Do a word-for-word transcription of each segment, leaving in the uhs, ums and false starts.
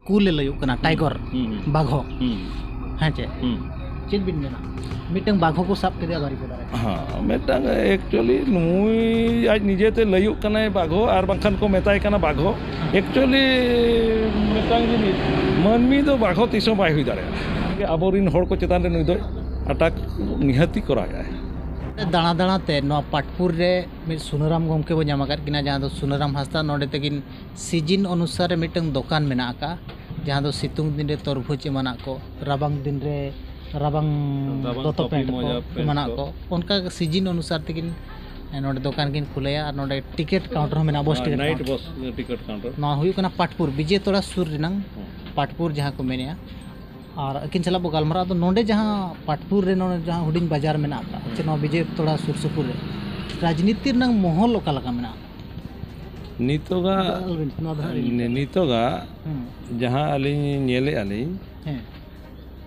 ᱠᱩᱞᱮ ᱞᱟᱹᱭᱚᱜ ᱠᱟᱱᱟ, ᱴᱟᱭᱜᱚᱨ, ᱦᱩᱸ, ᱦᱩᱸ᱾ ᱵᱟᱜᱷᱚ᱾ ᱦᱩᱸ᱾ ᱦᱮᱸ ᱪᱮ? ᱦᱩᱸ᱾ ᱪᱮᱫ ᱵᱤᱱ ᱢᱮᱱᱟ? ᱢᱤᱫᱴᱟᱝ ᱵᱟᱜᱷᱚ ᱠᱚ ᱥᱟᱵ ᱠᱮᱫᱮᱭᱟ ᱵᱟᱨᱤᱯᱟᱫᱟ ᱨᱮ᱾ ᱦᱮᱸ, ᱢᱤᱫᱴᱟᱝ actually ᱱᱩᱭ ᱟᱡ ᱱᱤᱡᱮᱛᱮ ᱞᱟᱹᱭᱚᱜ ᱠᱟᱱᱟᱭ ᱵᱟᱜᱷᱚ, ᱟᱨ ᱵᱟᱝᱠᱷᱟᱱ ᱠᱚ ᱢᱮᱛᱟᱭ ᱠᱟᱱᱟ ᱵᱟᱜᱷᱚ᱾ Actually ᱢᱤᱫᱴᱟᱝ ᱡᱤᱱᱤᱥ, ᱢᱟᱹᱱᱢᱤ ᱫᱚ ᱵᱟᱜᱷᱚ ᱛᱤᱥ ᱦᱚᱸ ᱵᱟᱭ ᱦᱩᱭ ᱫᱟᱲᱮᱭᱟᱜᱼᱟ᱾ ᱟᱵᱚᱨᱤᱱ ᱦᱚᱲ ᱠᱚ ᱪᱮᱛᱟᱱ ᱨᱮ ᱱᱩᱭ ᱫᱚᱭ attack ᱱᱤᱦᱟᱹᱛᱤ ᱠᱚᱨᱟᱣᱮᱫᱼᱟᱭ᱾ ᱫᱟᱬᱟ ᱫᱟᱬᱟ ᱛᱮ ᱱᱚᱣᱟ ᱯᱟᱴᱯᱩᱨ ᱨᱮ ᱢᱤᱫ ᱥᱩᱱᱟᱹᱨᱟᱢ ᱜᱚᱢᱠᱮ ᱵᱚ ᱧᱟᱢ ᱟᱠᱟᱫ ᱠᱤᱱᱟ, ᱡᱟᱦᱟᱸ ᱫᱚ ᱥᱩᱱᱟᱹᱨᱟᱢ ᱦᱟᱸᱥᱫᱟ᱾ ᱱᱚᱰᱮ ᱛᱟᱹᱠᱤᱱ season ᱚᱱᱩᱥᱟᱨ ᱨᱮ ᱢᱤᱫᱴᱟᱝ ᱫᱚᱠᱟᱱ ᱢᱮᱱᱟᱜ ᱟᱠᱟᱫᱼᱟ, ᱡᱟᱦᱟᱸ ᱫᱚ ᱥᱤᱛᱩᱝ ᱫᱤᱱ ᱨᱮ ᱛᱚᱨᱵᱩᱡᱽ ᱮᱢᱟᱱᱟᱜ ᱠᱚ, ᱨᱟᱵᱟᱝ ᱫᱤᱱ ᱨᱮ ᱨᱟᱵᱟᱝ ᱨᱟᱵᱟᱝ ᱫᱚᱛᱚ ᱴᱳᱯᱤ, ᱯᱮᱱᱴ ᱠᱚ ᱢᱚᱡᱟ, ᱯᱮᱱᱴ ᱮᱢᱟᱱᱟᱜ ᱠᱚ᱾ ᱠᱚ᱾ ᱚᱱᱠᱟ season ᱚᱱᱩᱥᱟᱨ ᱛᱮᱠᱤᱱ, ᱮ, ᱱᱚᱰᱮ ᱫᱚᱠᱟᱱ ᱠᱤᱱ ᱠᱷᱩᱞᱟᱹᱭᱟ᱾ ᱟᱨ ᱱᱚᱰᱮ ᱴᱤᱠᱤᱴ counter ᱦᱚᱸ ᱢᱮᱱᱟᱜᱼᱟ, ᱵᱚᱥ ᱦᱮᱸ, ticket night counter᱾ Bus ticket counter᱾ ᱱᱚᱣᱟ ᱦᱩᱭᱩᱜ ᱠᱟᱱᱟ ᱯᱟᱴᱯᱩᱨ, ᱵᱤᱡᱮᱛᱚᱲᱟ ᱥᱩᱨ ᱨᱮᱱᱟᱝ ᱦᱮᱸ᱾ ᱯᱟᱴᱯᱩᱨ ᱡᱟᱦᱟᱸ ᱠᱚ ᱢᱮᱱᱮᱜᱼᱟ᱾ ᱟᱨ ᱟᱹᱠᱤᱱ ᱥᱟᱞᱟᱜ ᱵᱚ ᱜᱟᱞᱢᱟᱨᱟᱜᱼᱟ᱾ ᱟᱫᱚ ᱱᱚᱰᱮ ᱡᱟᱦᱟᱸ ᱯᱟᱴᱯᱩᱨ ᱨᱮ ᱱᱚᱰᱮ ᱡᱟᱦᱟᱸ ᱦᱩᱰᱤᱧ ᱵᱟᱡᱟᱨ ᱢᱮᱱᱟᱜ ᱟᱠᱟᱫ, ᱦᱮᱸ᱾ ᱪᱮ ᱱᱚᱣᱟ ᱵᱤᱡᱮᱛᱚᱲᱟ ᱥᱩᱨ ᱥᱩᱯᱩᱨ ᱨᱮ ᱨᱟᱡᱽᱱᱤᱛᱤ ᱨᱮᱱᱟᱝ ᱢᱚᱦᱚᱞ ᱚᱠᱟ ᱞᱮᱠᱟ ᱢᱮᱱᱟᱜᱼᱟ? ᱱᱤᱛᱚᱜᱟᱜ, ᱟᱞᱚᱵᱤᱱ, ᱱᱚᱣᱟ ᱫᱚ ᱦᱟᱸᱜ ᱟᱹᱞᱤᱧ ᱱᱤ-, ᱱᱤᱛᱚᱜᱟᱜ ᱦᱩᱸ᱾ ᱡᱟᱦᱟᱸ ᱟᱹᱞᱤᱧ ᱧᱮᱞᱮᱜᱼᱟ ᱞᱤᱧ, ᱦᱮᱸ᱾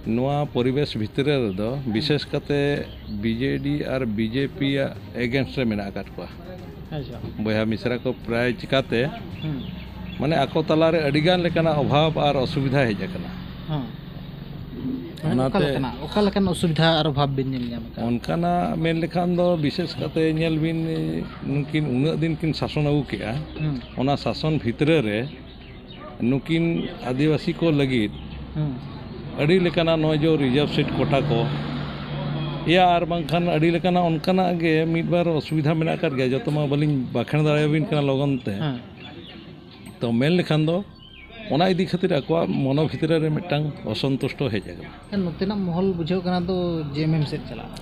ᱱᱚᱣᱟ ᱯᱚᱨᱤᱵᱮᱥ ᱵᱷᱤᱛᱨᱤ ᱨᱮᱫᱚ ᱦᱩᱸ᱾ ᱵᱤᱥᱮᱥ ᱠᱟᱛᱮ BJD ᱟᱨ BJP ᱭᱟᱜ against ᱨᱮ ᱢᱮᱱᱟᱜ ᱟᱠᱟᱫ ᱠᱚᱣᱟ᱾ ᱟᱪᱪᱷᱟ᱾ ᱵᱚᱭᱦᱟ ᱢᱤᱥᱨᱟ ᱠᱚ ᱯᱨᱟᱭ ᱪᱤᱠᱟᱛᱮ, ᱦᱩᱸ᱾ ᱢᱟᱱᱮ ᱟᱠᱚ ᱛᱟᱞᱟᱨᱮ ᱟᱹᱰᱤᱜᱟᱱ ᱞᱮᱠᱟᱱᱟᱜ ᱚᱵᱷᱟᱵᱽ ᱟᱨ ᱚᱥᱩᱵᱤᱫᱷᱟ ᱦᱮᱡ ᱟᱠᱟᱱᱟ᱾ ᱦᱮᱸ᱾ ᱢᱟᱱᱮ ᱚᱱᱟᱛᱮ ᱚᱠᱟ ᱞᱮᱠᱟᱱᱟᱜ, ᱚᱠᱟ ᱞᱮᱠᱟᱱ ᱚᱥᱩᱵᱤᱫᱷᱟ ᱟᱨ ᱚᱵᱷᱟᱵᱽ ᱵᱤᱱ ᱧᱮᱞ ᱧᱟᱢ ᱟᱠᱟᱫᱟ? ᱚᱱᱠᱟᱱᱟᱜ ᱢᱮᱱ ᱞᱮᱠᱷᱟᱱ ᱫᱚ ᱵᱤᱥᱮᱥ ᱠᱟᱛᱮ ᱧᱮᱞ ᱵᱤᱱ, ᱱᱩᱠᱤᱱ ᱩᱱᱟᱹᱜ ᱫᱤᱱ ᱠᱤᱱ ᱥᱟᱥᱚᱱ ᱟᱹᱜᱩ ᱠᱮᱜᱼᱟ, ᱦᱩᱸ᱾ ᱚᱱᱟ ᱥᱟᱥᱚᱱ ᱵᱷᱤᱛᱨᱤ ᱨᱮ ᱱᱩᱠᱤᱱ ᱟᱹᱫᱤᱵᱟᱹᱥᱤ ᱠᱚ ᱞᱟᱹᱜᱤᱫ ᱦᱩᱸ᱾ ᱟᱹᱰᱤ ᱞᱮᱠᱟᱱᱟᱜ ᱱᱚᱜᱼᱚᱭ ᱡᱮ reserve seat quota ᱠᱚ, ᱮᱭᱟ ᱟᱨ ᱵᱟᱝᱠᱷᱟᱱ ᱟᱹᱰᱤ ᱞᱮᱠᱟᱱᱟᱜ ᱚᱱᱠᱟᱱᱟᱜ ᱜᱮ ᱢᱤᱫ ᱵᱟᱨ ᱚᱥᱩᱵᱤᱫᱷᱟ ᱢᱮᱱᱟᱜ ᱟᱠᱟᱫ ᱜᱮᱭᱟ, ᱡᱚᱛᱚ ᱢᱟ ᱵᱟᱹᱞᱤᱧ ᱵᱟᱠᱷᱮᱬ ᱫᱟᱲᱮᱭᱟᱵᱤᱱ ᱠᱟᱱᱟ ᱞᱚᱜᱚᱱ ᱛᱮ᱾ ᱦᱮᱸ᱾ ᱛᱚ ᱢᱮᱱ ᱞᱮᱠᱷᱟᱱ ᱫᱚ ᱚᱱᱟ ᱤᱫᱤ ᱠᱷᱟᱹᱛᱤᱨ ᱟᱠᱚᱣᱟᱜ ᱢᱚᱱᱚ ᱵᱷᱤᱛᱨᱤ ᱨᱮ ᱢᱤᱫᱴᱟᱝ ᱚᱥᱚᱱᱛᱩᱥᱴᱚ ᱦᱮᱡ ᱟᱠᱟᱱᱟ᱾ ᱱᱚᱛᱮᱱᱟᱜ ᱢᱚᱦᱚᱞ ᱵᱩᱡᱷᱟᱹᱣ ᱠᱟᱱᱟ ᱫᱚ JMM ᱥᱮᱫ ᱪᱟᱞᱟᱜᱼᱟ᱾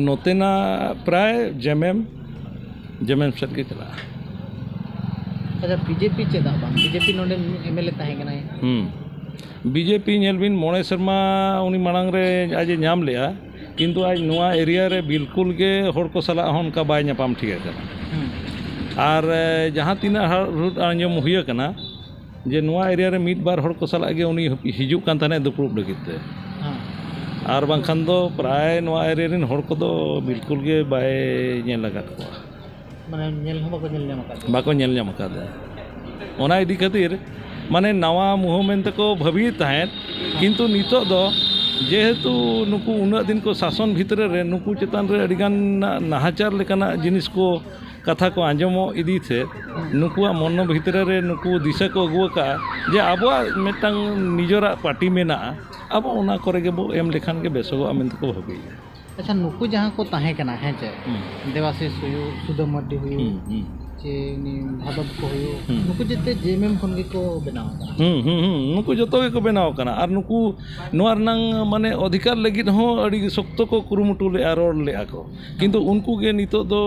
ᱱᱚᱛᱮᱱᱟᱜ ᱯᱨᱟᱭ JMM, JMM ᱥᱮᱫ ᱜᱮ ᱪᱟᱞᱟᱜᱼᱟ᱾ ᱟᱪᱪᱷᱟ, BJP ᱪᱮᱫᱟᱜ ᱵᱟᱝ? BJP ᱱᱚᱰᱮ MLA ᱛᱟᱦᱮᱸ ᱠᱟᱱᱟᱭ᱾ ᱦᱩᱸ᱾ BJP ᱧᱮᱞ ᱵᱤᱱ, ᱢᱚᱬᱮ ᱥᱮᱨᱢᱟ ᱩᱱᱤ ᱢᱟᱲᱟᱝ ᱨᱮ ᱟᱡ ᱮ ᱧᱟᱢ ᱞᱮᱜᱼᱟ, ᱠᱤᱱᱛᱩ ᱟᱡ ᱱᱚᱣᱟ area ᱨᱮ ᱵᱤᱞᱠᱩᱞ ᱜᱮ ᱦᱚᱲ ᱠᱚ ᱥᱟᱞᱟᱜ ᱦᱚᱸ ᱚᱱᱠᱟ ᱵᱟᱭ ᱧᱟᱯᱟᱢ ᱴᱷᱤᱠ ᱟᱠᱟᱱᱟ᱾ ᱦᱩᱸ᱾ ᱟᱨ, ᱮ, ᱡᱟᱦᱟᱸ ᱛᱤᱱᱟᱹᱜ ᱦᱟ-, ᱨᱩᱴ ᱟᱸᱡᱚᱢ ᱦᱩᱭ ᱟᱠᱟᱱᱟ, ᱡᱮ ᱱᱚᱣᱟ area ᱨᱮ ᱢᱤᱫ ᱵᱟᱨ ᱦᱚᱲ ᱠᱚ ᱥᱟᱞᱟᱜ ᱜᱮ ᱩᱱᱤ ᱦᱤᱡᱩᱜ ᱠᱟᱱ ᱛᱟᱦᱮᱱᱟ ᱫᱩᱯᱲᱩᱵ ᱞᱟᱹᱜᱤᱫ ᱛᱮ᱾ ᱦᱮᱸ᱾ ᱟᱨ ᱵᱟᱝᱠᱷᱟᱱ ᱫᱚ ᱯᱨᱟᱭ ᱱᱚᱣᱟ area ᱨᱮᱱ ᱦᱚᱲ ᱠᱚᱫᱚ ᱵᱤᱞᱠᱩᱞ ᱜᱮ ᱵᱟᱭ ᱧᱮᱞ ᱟᱠᱟᱫ ᱠᱚᱣᱟ᱾ ᱢᱟᱱᱮ ᱧᱮᱞ ᱦᱚᱸ ᱵᱟᱠᱚ ᱧᱮᱞ ᱧᱟᱢ ᱟᱠᱟᱫ ᱠᱚᱣᱟ᱾ ᱵᱟᱠᱚ ᱧᱮᱞ ᱧᱟᱢ ᱟᱠᱟᱫᱟ᱾ ᱚᱱᱟ ᱤᱫᱤ ᱠᱷᱟᱹᱛᱤᱨ ᱢᱟᱱᱮ ᱱᱟᱣᱟ ᱢᱩᱦᱚ ᱢᱮᱱᱛᱮ ᱠᱚ ᱵᱷᱟᱹᱵᱤᱭᱮᱫ ᱛᱟᱦᱮᱸᱫ, ᱠᱤᱱᱛᱩ ᱱᱤᱛᱚᱜ ᱫᱚ ᱡᱮᱦᱮᱛᱩ ᱱᱩᱠᱩ ᱩᱱᱟᱹᱜ ᱫᱤᱱ ᱠᱚ ᱥᱟᱥᱚᱱ ᱵᱷᱤᱛᱨᱤ ᱨᱮ ᱱᱩᱠᱩ ᱪᱮᱛᱟᱱ ᱨᱮ ᱟᱹᱰᱤᱜᱟᱱ ᱱᱟᱦᱟᱪᱟᱨ ᱞᱮᱠᱟᱱᱟᱜ ᱡᱤᱱᱤᱥ ᱠᱚ, ᱠᱟᱛᱷᱟ ᱠᱚ ᱟᱸᱡᱚᱢᱚᱜ ᱤᱫᱤ ᱛᱮ, ᱱᱩᱠᱩᱣᱟᱜ ᱢᱚᱱᱚ ᱵᱷᱤᱛᱨᱤ ᱨᱮ ᱱᱩᱠᱩ ᱫᱤᱥᱟᱹ ᱠᱚ ᱟᱹᱜᱩ ᱟᱠᱟᱫᱼᱟ ᱡᱮ ᱟᱵᱚᱣᱟᱜ ᱢᱤᱫᱴᱟᱝ ᱱᱤᱡᱮᱨᱟᱜ ᱯᱟᱨᱴᱤ ᱢᱮᱱᱟᱜᱼᱟ, ᱟᱵᱚ ᱚᱱᱟ ᱠᱚᱨᱮ ᱜᱮᱵᱚ ᱮᱢ ᱞᱮᱠᱷᱟᱱ ᱜᱮ ᱵᱮᱥᱚᱜᱚᱜᱼᱟ ᱢᱮᱱᱛᱮ ᱠᱚ ᱵᱷᱟᱹᱵᱤᱭᱮᱫᱼᱟ᱾ ᱟᱪᱪᱷᱟ, ᱱᱩᱠᱩ ᱡᱟᱦᱟᱸ ᱠᱚ ᱛᱟᱦᱮᱸ ᱠᱟᱱᱟ, ᱦᱮᱸ ᱪᱮ, ᱫᱮᱵᱟᱥᱤᱥ ᱦᱩᱭᱩᱜ, ᱥᱩᱫᱟᱹᱢ ᱢᱟᱨᱰᱤ ᱦᱩᱭᱩᱜ, ᱦᱩᱸ, ᱦᱩᱸ᱾ ᱪᱮ ᱩᱱᱤ ᱵᱷᱟᱫᱚᱵ ᱠᱚ ᱦᱩᱭᱩᱜ, ᱦᱩᱸ᱾ ᱱᱩᱠᱩ ᱡᱮᱛᱮ ᱡᱮ ᱮᱢ ᱮᱢ ᱠᱷᱚᱱ ᱜᱮᱠᱚ ᱵᱮᱱᱟᱣ ᱟᱠᱟᱱᱟ᱾ ᱦᱩᱸ, ᱦᱩᱸ, ᱦᱩᱸ᱾ ᱱᱩᱠᱩ ᱡᱚᱛᱚ ᱜᱮᱠᱚ ᱵᱮᱱᱟᱣ ᱟᱠᱟᱱᱟ᱾ ᱟᱨ ᱱᱩᱠᱩ ᱱᱚᱣᱟ ᱨᱮᱱᱟᱝ ᱢᱟᱱᱮ ᱚᱫᱷᱤᱠᱟᱨ ᱞᱟᱹᱜᱤᱫ ᱦᱚᱸ ᱟᱹᱰᱤ ᱥᱚᱠᱛᱚ ᱠᱚ ᱠᱩᱨᱩᱢᱩᱴᱩ ᱞᱮᱫᱼᱟ, ᱨᱚᱲ ᱞᱮᱫᱼᱟ ᱠᱚ᱾ ᱠᱤᱱᱛᱩ ᱩᱱᱠᱩ ᱜᱮ ᱱᱤᱛᱚᱜ ᱫᱚ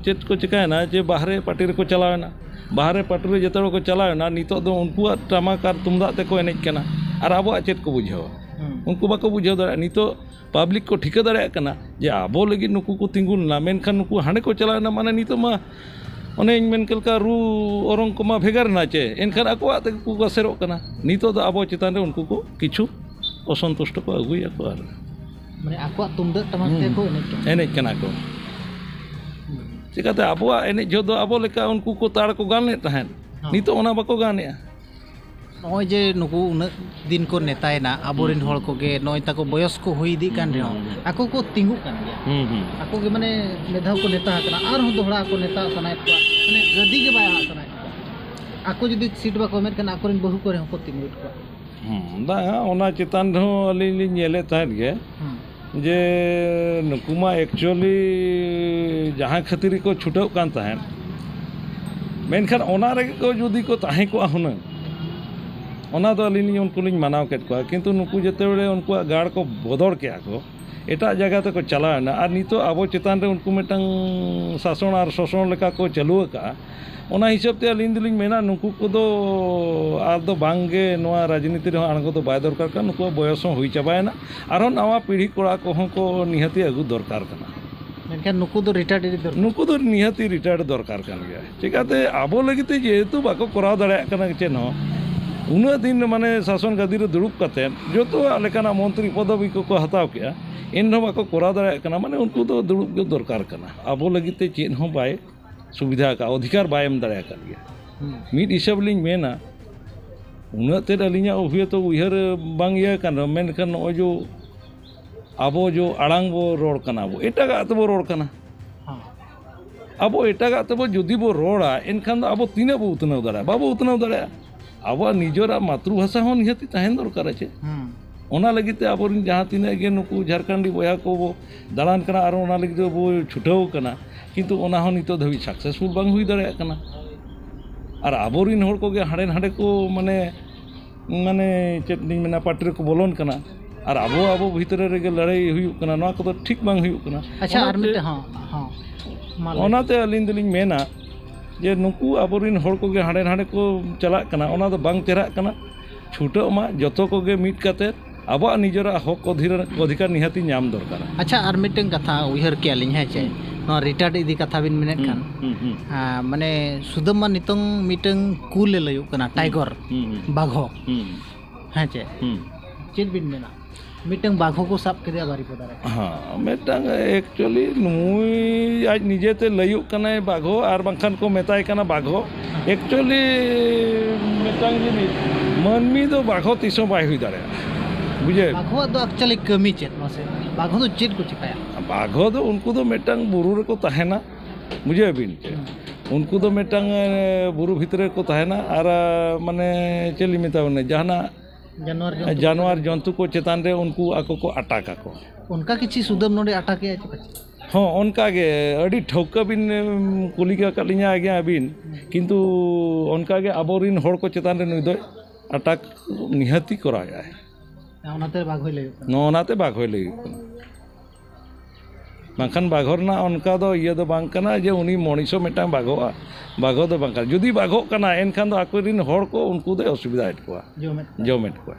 ᱪᱮᱫ ᱠᱚ ᱪᱤᱠᱟᱹᱭᱮᱱᱟ ᱡᱮ ᱵᱟᱦᱨᱮ ᱯᱟᱨᱴᱤ ᱨᱮᱠᱚ ᱪᱟᱞᱟᱣᱮᱱᱟ᱾ ᱵᱟᱦᱨᱮ ᱯᱟᱨᱴᱤ ᱨᱮ ᱡᱚᱛᱚ ᱦᱚᱲ ᱠᱚ ᱪᱟᱞᱟᱣᱮᱱᱟ, ᱱᱤᱛᱚᱜ ᱫᱚ ᱩᱱᱠᱩᱣᱟᱜ ᱴᱟᱢᱟᱠ ᱟᱨ ᱛᱩᱢᱫᱟᱜ ᱛᱮᱠᱚ ᱮᱱᱮᱡ ᱠᱟᱱᱟ᱾ ᱟᱨ ᱟᱵᱚᱣᱟᱜ ᱪᱮᱫ ᱠᱚ ᱵᱩᱡᱷᱟᱹᱣᱟ? ᱦᱩᱸ᱾ ᱩᱱᱠᱩ ᱵᱟᱠᱚ ᱵᱩᱡᱷᱟᱹᱣ ᱫᱟᱲᱮᱭᱟᱜᱼᱟ᱾ ᱱᱤᱛᱚᱜ ᱯᱟᱵᱽᱞᱤᱠ ᱠᱚ ᱴᱷᱤᱠᱟᱹ ᱫᱟᱲᱮᱭᱟᱜ ᱠᱟᱱᱟ ᱡᱮ ᱟᱵᱚ ᱞᱟᱹᱜᱤᱫ ᱱᱩᱠᱩ ᱠᱚ ᱛᱤᱸᱜᱩ ᱞᱮᱱᱟ, ᱢᱮᱱᱠᱷᱟᱱ ᱱᱩᱠᱩ ᱦᱟᱸᱰᱮ ᱠᱚ ᱪᱟᱞᱟᱣᱮᱱᱟ, ᱢᱟᱱᱮ ᱱᱤᱛᱚᱜ ᱢᱟ ᱚᱱᱮᱧ ᱢᱮᱱ ᱠᱮᱫ ᱞᱮᱠᱟ ᱨᱩ ᱚᱨᱚᱝ ᱠᱚᱢᱟ ᱵᱷᱮᱜᱟᱨ ᱮᱱᱟ ᱪᱮ, ᱮᱱᱠᱷᱟᱱ ᱟᱠᱚᱣᱟᱜ ᱛᱮᱜᱮ ᱠᱚ ᱜᱟᱥᱮᱨᱚᱜ ᱠᱟᱱᱟ᱾ ᱱᱤᱛᱚᱜ ᱫᱚ ᱟᱵᱚ ᱪᱮᱛᱟᱱ ᱨᱮ ᱩᱱᱠᱩ ᱠᱚ ᱠᱤᱪᱷᱩ ᱚᱥᱚᱱᱛᱩᱥᱴᱚ ᱠᱚ ᱟᱹᱜᱩᱭᱟᱠᱚ ᱟᱨ ᱢᱟᱱᱮ ᱟᱠᱚᱣᱟᱜ ᱛᱩᱢᱫᱟᱹᱜ ᱴᱟᱢᱟᱠ ᱦᱩᱸ᱾ ᱛᱮᱠᱚ ᱮᱱᱮᱡ ᱠᱟᱱᱟ᱾ ᱮᱱᱮᱡ ᱠᱟᱱᱟ ᱠᱚ᱾ ᱪᱤᱠᱟᱹᱛᱮ ᱟᱵᱚᱣᱟᱜ ᱮᱱᱮᱡ ᱡᱚᱦᱚᱜ ᱫᱚ ᱟᱵᱚ ᱞᱮᱠᱟ ᱩᱱᱠᱩ ᱠᱚ ᱛᱟᱲ ᱠᱚ ᱜᱟᱱᱮᱫ ᱛᱟᱦᱮᱸᱫ, ᱦᱚᱸ᱾ ᱱᱤᱛᱚᱜ ᱚᱱᱟ ᱵᱟᱠᱚ ᱜᱟᱱᱮᱫᱼᱟ᱾ ᱱᱚᱜᱼᱚᱭ ᱡᱮ ᱱᱩᱠᱩ ᱩᱱᱟᱹᱜ ᱫᱤᱱ ᱠᱚ ᱱᱮᱛᱟᱭᱮᱱᱟ, ᱟᱵᱚᱨᱮᱱ ᱦᱚᱲ ᱠᱚᱜᱮ ᱱᱚᱜᱼᱚᱭ ᱛᱟᱠᱚ ᱵᱚᱭᱚᱥ ᱠᱚ ᱦᱩᱭ ᱤᱫᱤᱜ ᱠᱟᱱ ᱨᱮᱦᱚᱸ, ᱟᱠᱚ ᱠᱚ ᱛᱤᱸᱜᱩᱜ ᱠᱟᱱ ᱜᱮᱭᱟ᱾ ᱦᱩᱸ, ᱦᱩᱸ᱾ ᱟᱠᱚ ᱜᱮ ᱢᱟᱱᱮ ᱢᱤᱫ ᱫᱷᱟᱣ ᱠᱚ ᱱᱮᱛᱟ ᱟᱠᱟᱱᱟ, ᱟᱨᱦᱚᱸ ᱫᱚᱦᱲᱟ ᱠᱚ ᱱᱮᱛᱟ ᱥᱟᱱᱟᱭᱮᱫ ᱠᱚᱣᱟ, ᱢᱟᱱᱮ ᱜᱟᱹᱫᱤ ᱜᱮ ᱵᱟᱭ ᱟᱲᱟᱜ ᱥᱟᱱᱟᱭᱮᱫ ᱠᱚᱣᱟ᱾ ᱟᱠᱚ ᱡᱩᱫᱤ ᱥᱤᱴ ᱵᱟᱠᱚ ᱮᱢᱮᱫ ᱠᱷᱟᱱ ᱟᱠᱚᱨᱮᱱ ᱵᱟᱹᱦᱩ ᱠᱚᱨᱮ ᱦᱚᱸᱠᱚ ᱛᱤᱸᱜᱩᱭᱮᱫ ᱠᱚᱣᱟ᱾ ᱦᱩᱸ, ᱵᱟᱝᱟ, ᱚᱱᱟ ᱪᱮᱛᱟᱱ ᱨᱮᱦᱚᱸ ᱟᱹᱞᱤᱧ ᱞᱤᱧ ᱧᱮᱞᱮᱫ ᱛᱟᱦᱮᱸᱫ ᱜᱮ ᱦᱩᱸ᱾ ᱡᱮ ᱱᱩᱠᱩ ᱢᱟ actually ᱡᱟᱦᱟᱸ ᱠᱷᱟᱹᱛᱤᱨ ᱜᱮᱠᱚ ᱪᱷᱩᱴᱟᱹᱣ ᱠᱟᱱ ᱛᱟᱦᱮᱸᱫ, ᱢᱮᱱᱠᱷᱟᱱ ᱚᱱᱟ ᱨᱮᱜᱮ ᱠᱚ ᱡᱩᱫᱤ ᱠᱚ ᱛᱟᱦᱮᱸ ᱠᱚᱜᱼᱟ ᱦᱩᱱᱟᱹᱝ, ᱚᱱᱟ ᱫᱚ ᱟᱹᱞᱤᱧ ᱞᱤᱧ ᱩᱱᱠᱩ ᱞᱤᱧ ᱢᱟᱱᱟᱣ ᱠᱮᱫ ᱠᱚᱣᱟ᱾ ᱠᱤᱱᱛᱩ ᱱᱩᱠᱩ ᱡᱮᱛᱮ ᱵᱮᱲᱮ ᱩᱱᱠᱩᱣᱟᱜ ᱜᱟᱲ ᱠᱚ ᱵᱚᱫᱚᱞ ᱠᱮᱜᱼᱟ ᱠᱚ, ᱮᱴᱟᱜ ᱡᱟᱭᱜᱟ ᱛᱮᱠᱚ ᱪᱟᱞᱟᱣᱮᱱᱟ, ᱟᱨ ᱱᱤᱛᱚᱜ ᱟᱵᱚ ᱪᱮᱛᱟᱱ ᱨᱮ ᱩᱱᱠᱩ ᱢᱤᱫᱴᱟᱝ ᱥᱟᱥᱚᱱ ᱟᱨ ᱥᱳᱥᱚᱱ ᱞᱮᱠᱟ ᱠᱚ ᱪᱟᱹᱞᱩ ᱟᱠᱟᱫᱼᱟ᱾ ᱚᱱᱟ ᱦᱤᱥᱟᱹᱵ ᱛᱮ ᱟᱹᱞᱤᱧ ᱫᱚᱞᱤᱧ ᱢᱮᱱᱟ, ᱱᱩᱠᱩ ᱠᱚᱫᱚ ᱟᱨ ᱫᱚ ᱵᱟᱝ ᱜᱮ, ᱱᱚᱣᱟ ᱨᱟᱡᱽᱱᱤᱛᱤ ᱨᱮᱦᱚᱸ ᱟᱬᱜᱚ ᱫᱚ ᱵᱟᱭ ᱫᱚᱨᱠᱟᱨ ᱠᱟᱱᱟ᱾ ᱱᱩᱠᱩᱣᱟᱜ ᱵᱚᱭᱚᱥ ᱦᱚᱸ ᱦᱩᱭ ᱪᱟᱵᱟᱭᱮᱱᱟ᱾ ᱟᱨᱦᱚᱸ ᱱᱟᱣᱟ ᱯᱤᱲᱦᱤ ᱠᱚᱲᱟ ᱠᱚᱦᱚᱸ ᱠᱚ ᱱᱤᱦᱟᱹᱛᱤ ᱟᱹᱜᱩ ᱫᱚᱨᱠᱟᱨ ᱠᱟᱱᱟ᱾ ᱢᱮᱱᱠᱷᱟᱱ ᱱᱩᱠᱩ ᱫᱚ ᱨᱤᱴᱟᱭᱟᱨᱰ ᱤᱫᱤ ᱫᱚᱨᱠᱟᱨ᱾ ᱱᱩᱠᱩ ᱫᱚ ᱱᱤᱦᱟᱹᱛᱤ ᱨᱤᱴᱟᱭᱟᱨᱰ ᱫᱚᱨᱠᱟᱨ ᱠᱟᱱ ᱜᱮᱭᱟ᱾ ᱪᱤᱠᱟᱹᱛᱮ ᱟᱵᱚ ᱞᱟᱹᱜᱤᱫ ᱛᱮ ᱡᱮᱦᱮᱛᱩ ᱵᱟᱠᱚ ᱠᱚᱨᱟᱣ ᱫᱟᱲᱮᱭᱟᱜ ᱠᱟᱱᱟ ᱪᱮᱫ ᱦᱚᱸ, ᱩᱱᱟᱹᱜ ᱫᱤᱱ ᱢᱟᱱᱮ ᱥᱟᱥᱚᱱ ᱜᱟᱹᱫᱤ ᱨᱮ ᱫᱩᱲᱩᱵ ᱠᱟᱛᱮᱫ ᱡᱚᱛᱚᱣᱟᱜ ᱞᱮᱠᱟᱱᱟᱜ ᱢᱚᱱᱛᱨᱤ ᱯᱚᱫᱚᱵᱤ ᱠᱚᱠᱚ ᱦᱟᱛᱟᱣ ᱠᱮᱜᱼᱟ, ᱮᱱ ᱨᱮᱦᱚᱸ ᱵᱟᱠᱚ ᱠᱚᱨᱟᱣ ᱫᱟᱲᱮᱭᱟᱜ ᱠᱟᱱᱟ᱾ ᱢᱟᱱᱮ ᱩᱱᱠᱩ ᱫᱚ ᱫᱩᱲᱩᱵ ᱜᱮ ᱫᱚᱨᱠᱟᱨ ᱠᱟᱱᱟ᱾ ᱟᱵᱚ ᱞᱟᱹᱜᱤᱫ ᱛᱮ ᱪᱮᱫ ᱦᱚᱸ ᱵᱟᱭ ᱥᱩᱵᱤᱫᱷᱟ ᱟᱠᱟᱫ, ᱚᱫᱷᱤᱠᱟᱨ ᱵᱟᱭ ᱮᱢ ᱫᱟᱲᱮ ᱟᱠᱟᱫ ᱜᱮᱭᱟ᱾ ᱦᱩᱸ᱾ ᱢᱤᱫ ᱦᱤᱥᱟᱹᱵ ᱞᱤᱧ ᱢᱮᱱᱟ, ᱩᱱᱟᱹᱜ ᱛᱮᱫ ᱟᱹᱞᱤᱧᱟᱜ ᱩᱭᱦᱟᱹᱨ ᱛᱚ ᱩᱭᱦᱟᱹᱨ ᱵᱟᱝ ᱤᱭᱟᱹ ᱠᱟᱱ ᱨᱮᱦᱚᱸ, ᱢᱮᱱᱠᱷᱟᱱ ᱱᱚᱜᱼᱚᱭ ᱡᱮ ᱟᱵᱚ ᱡᱮ ᱟᱲᱟᱝ ᱵᱚ ᱨᱚᱲ ᱠᱟᱱᱟ, ᱟᱵᱚ ᱮᱴᱟᱜᱟᱜ ᱛᱮᱵᱚ ᱨᱚᱲ ᱠᱟᱱᱟ᱾ ᱦᱮᱸ᱾ ᱟᱵᱚ ᱮᱴᱟᱜᱟᱜ ᱛᱮᱵᱚ ᱡᱩᱫᱤ ᱵᱚ ᱨᱚᱲᱟ, ᱮᱱᱠᱷᱟᱱ ᱫᱚ ᱟᱵᱚ ᱛᱤᱱᱟᱹᱜ ᱵᱚ ᱩᱛᱱᱟᱹᱣ ᱫᱟᱲᱮᱭᱟᱜᱼᱟ? ᱵᱟᱵᱚ ᱩᱛᱱᱟᱹᱣ ᱫᱟᱲᱮᱭᱟᱜᱼᱟ᱾ ᱟᱵᱚᱣᱟᱜ ᱱᱤᱡᱮᱨᱟᱜ ᱢᱟᱛᱨᱩᱵᱷᱟᱥᱟ ᱦᱚᱸ ᱱᱤᱦᱟᱹᱛᱤ ᱛᱟᱦᱮᱱ ᱫᱚᱨᱠᱟᱨ ᱟᱪᱮ᱾ ᱦᱮᱸ᱾ ᱚᱱᱟ ᱞᱟᱹᱜᱤᱫ ᱛᱮ ᱟᱵᱚᱨᱮᱱ ᱡᱟᱦᱟᱸ ᱛᱤᱱᱟᱹᱜ ᱜᱮ ᱱᱩᱠᱩ ᱡᱷᱟᱲᱠᱷᱚᱸᱰᱤ ᱵᱚᱭᱦᱟ ᱠᱚ ᱵᱚ ᱫᱟᱬᱟᱱ ᱠᱟᱱᱟ ᱟᱨ ᱚᱱᱟ ᱞᱟᱹᱜᱤᱫ ᱛᱮ ᱵᱚ ᱪᱷᱩᱴᱟᱹᱣ ᱠᱟᱱᱟ, ᱠᱤᱱᱛᱩ ᱚᱱᱟ ᱦᱚᱸ ᱱᱤᱛᱚᱜ ᱫᱷᱟᱹᱵᱤᱡ successful ᱵᱟᱝ ᱦᱩᱭ ᱫᱟᱲᱮᱭᱟᱜ ᱠᱟᱱᱟ᱾ ᱟᱨ ᱟᱵᱚᱨᱮᱱ ᱦᱚᱲ ᱠᱚᱜᱮ ᱦᱟᱸᱰᱮ ᱱᱟᱰᱮ ᱠᱚ, ᱢᱟᱱᱮ, ᱢᱟᱱᱮ ᱪᱮᱫ ᱞᱤᱧ ᱢᱮᱱᱟ, ᱯᱟᱨᱴᱤ ᱨᱮᱠᱚ ᱵᱚᱞᱚᱱ ᱠᱟᱱᱟ ᱟᱨ ᱟᱵᱚ, ᱟᱵᱚ ᱵᱷᱤᱛᱨᱤ ᱨᱮᱜᱮ ᱞᱟᱹᱲᱦᱟᱹᱭ ᱦᱩᱭᱩᱜ ᱠᱟᱱᱟ᱾ ᱱᱚᱣᱟ ᱠᱚᱫᱚ ᱴᱷᱤᱠ ᱵᱟᱝ ᱦᱩᱭᱩᱜ ᱠᱟᱱᱟ᱾ ᱟᱪᱪᱷᱟ, ᱟᱨ ᱚᱱᱟᱛᱮ, ᱢᱤᱫᱴᱮᱱ, ᱦᱚᱸ, ᱦᱚᱸ, ᱢᱟ ᱞᱟᱹᱭ ᱚᱱᱟᱛᱮ ᱟᱹᱞᱤᱧ ᱫᱚᱞᱤᱧ ᱢᱮᱱᱟ ᱡᱮ ᱱᱩᱠᱩ ᱟᱵᱚᱨᱮᱱ ᱦᱚᱲ ᱠᱚᱜᱮ ᱦᱟᱸᱰᱮ ᱱᱟᱰᱮ ᱠᱚ ᱪᱟᱞᱟᱜ ᱠᱟᱱᱟ, ᱚᱱᱟ ᱫᱚ ᱵᱟᱝ ᱪᱮᱦᱨᱟᱜ ᱠᱟᱱᱟ᱾ ᱪᱷᱩᱴᱟᱹᱜ ᱢᱟ ᱡᱚᱛᱚ ᱠᱚᱜᱮ ᱢᱤᱫ ᱠᱟᱛᱮ, ᱟᱵᱚᱣᱟᱜ ᱱᱤᱡᱮᱨᱟᱜ ᱦᱚᱠ ᱚᱫᱷᱤᱨ-, ᱚᱫᱷᱤᱠᱟᱨ ᱱᱤᱦᱟᱹᱛᱤ ᱧᱟᱢ ᱫᱚᱨᱠᱟᱨᱟ᱾ ᱟᱪᱪᱷᱟ, ᱟᱨ ᱢᱤᱫᱴᱮᱱ ᱠᱟᱛᱷᱟ ᱩᱭᱦᱟᱹᱨ ᱠᱮᱜᱼᱟ ᱞᱤᱧ, ᱦᱮᱸ ᱪᱮ? ᱦᱩᱸ᱾ ᱱᱚᱣᱟ ᱨᱤᱴᱟᱨᱰ ᱤᱫᱤ ᱠᱟᱛᱷᱟ ᱵᱤᱱ ᱢᱮᱱᱮᱫ ᱦᱩᱸ, ᱠᱷᱟᱱ, ᱦᱩᱸ, ᱦᱩᱸ᱾ ᱟᱸ, ᱢᱟᱱᱮ ᱥᱩᱫᱟᱹᱢ ᱢᱟ ᱱᱤᱛᱚᱝ ᱢᱤᱫᱴᱟᱝ ᱠᱩᱞ ᱮ ᱞᱟᱹᱭᱚᱜ ᱠᱟᱱᱟ, ᱦᱩᱸ, ᱴᱟᱭᱜᱚᱨ, ᱦᱩᱸ, ᱦᱩᱸ᱾ ᱵᱟᱜᱷᱚ, ᱦᱩᱸ᱾ ᱦᱮᱸ ᱪᱮ? ᱦᱩᱸ᱾ ᱪᱮᱫ ᱵᱤᱱ ᱢᱮᱱᱟ? ᱢᱤᱫᱴᱟᱝ ᱵᱟᱜᱷᱚ ᱠᱚ ᱥᱟᱵ ᱠᱮᱫᱮᱭᱟ ᱵᱟᱨᱤᱯᱚᱫᱟ ᱨᱮ᱾ ᱦᱮᱸ, ᱢᱤᱫᱴᱟᱝ actually ᱱᱩᱭ ᱟᱡ ᱱᱤᱡᱮᱛᱮ ᱞᱟᱹᱭᱚᱜ ᱠᱟᱱᱟᱭ ᱵᱟᱜᱷᱚ, ᱟᱨ ᱵᱟᱝᱠᱷᱟᱱ ᱠᱚ ᱢᱮᱛᱟᱭ ᱠᱟᱱᱟ ᱵᱟᱜᱷᱚ᱾ Actually ᱢᱤᱫᱴᱟᱝ ᱡᱤᱱᱤᱥ, ᱢᱟᱹᱱᱢᱤ ᱫᱚ ᱵᱟᱜᱷᱚ ᱛᱤᱥ ᱦᱚᱸ ᱵᱟᱭ ᱦᱩᱭ ᱫᱟᱲᱮᱭᱟᱜᱼᱟ, ᱵᱩᱡᱷᱟᱹᱣ? ᱵᱟᱜᱷᱚᱣᱟᱜ ᱫᱚ actually ᱠᱟᱹᱢᱤ ᱪᱮᱫ? ᱢᱟᱥᱮ, ᱵᱟᱜᱷᱚ ᱫᱚ ᱪᱮᱫ ᱠᱚ ᱪᱤᱠᱟᱹᱭᱟ? ᱵᱟᱜᱷᱚ ᱫᱚ ᱩᱱᱠᱩ ᱫᱚ ᱢᱤᱫᱴᱟᱝ ᱵᱩᱨᱩ ᱨᱮᱠᱚ ᱛᱟᱦᱮᱱᱟ, ᱵᱩᱡᱷᱟᱹᱣ ᱵᱤᱱ? ᱦᱩᱸ᱾ ᱩᱱᱠᱩ ᱫᱚ ᱢᱤᱫᱴᱟᱝ, ᱮ, ᱵᱩᱨᱩ ᱵᱷᱤᱛᱨᱤ ᱨᱮᱠᱚ ᱛᱟᱦᱮᱱᱟ ᱟᱨ, ᱮ, ᱢᱟᱱᱮ ᱪᱮᱫ ᱞᱤᱧ ᱢᱮᱛᱟ ᱵᱤᱱᱟ, ᱡᱟᱦᱟᱱᱟᱜ ᱡᱟᱱᱣᱟᱨ ᱡᱚᱱᱛᱩ ᱡᱟᱱᱣᱟᱨ ᱠᱚ᱾ ᱡᱚᱱᱛᱩ ᱠᱚ ᱪᱮᱛᱟᱱ ᱨᱮ ᱩᱱᱠᱩ ᱟᱠᱚ ᱠᱚ ᱟᱴᱟᱠ ᱟᱠᱚ᱾ ᱚᱱᱠᱟ ᱠᱤᱪᱷᱤ ᱥᱩᱫᱟᱹᱢ ᱱᱚᱰᱮ ᱟᱴᱟᱠ ᱮᱜᱼᱟ ᱪᱮ ᱯᱟᱪᱮ? ᱦᱚᱸ, ᱚᱱᱠᱟ ᱜᱮ ᱟᱹᱰᱤ ᱴᱷᱟᱹᱣᱠᱟᱹ ᱵᱤᱱ, ᱮᱢ, ᱠᱩᱞᱤ ᱟᱠᱟᱫ ᱞᱤᱧᱟ ᱟᱜᱮ ᱟᱹᱵᱤᱱ, ᱦᱩᱸ᱾ ᱠᱤᱱᱛᱩ ᱚᱱᱠᱟ ᱜᱮ ᱟᱵᱚᱨᱤᱱ ᱦᱚᱲ ᱠᱚ ᱪᱮᱛᱟᱱ ᱨᱮ ᱱᱩᱭ ᱫᱚᱭ ᱟᱴᱟᱠ ᱱᱤᱦᱟᱹᱛᱤ ᱠᱚᱨᱟᱣᱮᱫᱼᱟᱭ᱾ ᱚᱱᱟᱛᱮ ᱵᱟᱜᱷᱚᱭ ᱞᱟᱹᱭᱚᱜ ᱠᱟᱱᱟ᱾ ᱱᱚᱜᱼᱚ ᱱᱟᱛᱮ ᱵᱟᱜᱷᱚᱭ ᱞᱟᱹᱭᱚᱜ ᱠᱟᱱᱟ᱾ ᱵᱟᱝᱠᱷᱟᱱ ᱵᱟᱜᱷᱚ ᱨᱮᱱᱟᱜ ᱚᱱᱠᱟ ᱫᱚ ᱤᱭᱟᱹ ᱫᱚ ᱵᱟᱝ ᱠᱟᱱᱟ ᱡᱮ ᱩᱱᱤ ᱢᱚᱱᱤᱥ ᱦᱚᱸ ᱢᱤᱫᱴᱟᱝ ᱵᱟᱜᱷᱚᱜᱼᱟ, ᱵᱟᱜᱷᱚ ᱫᱚ ᱵᱟᱝ ᱠᱟᱱᱟ᱾ ᱡᱩᱫᱤ ᱵᱟᱜᱷᱚᱜ ᱠᱟᱱᱟ, ᱮᱱᱠᱷᱟᱱ ᱫᱚ ᱟᱠᱚᱨᱤᱱ ᱦᱚᱲ ᱠᱚ ᱩᱱᱠᱩ ᱫᱚᱭ ᱚᱥᱩᱵᱤᱫᱷᱟᱭᱮᱫ ᱠᱚᱣᱟ, ᱡᱚᱢᱮᱫ ᱠᱚᱣᱟ᱾ ᱡᱚᱢᱮᱫ ᱠᱚᱣᱟ᱾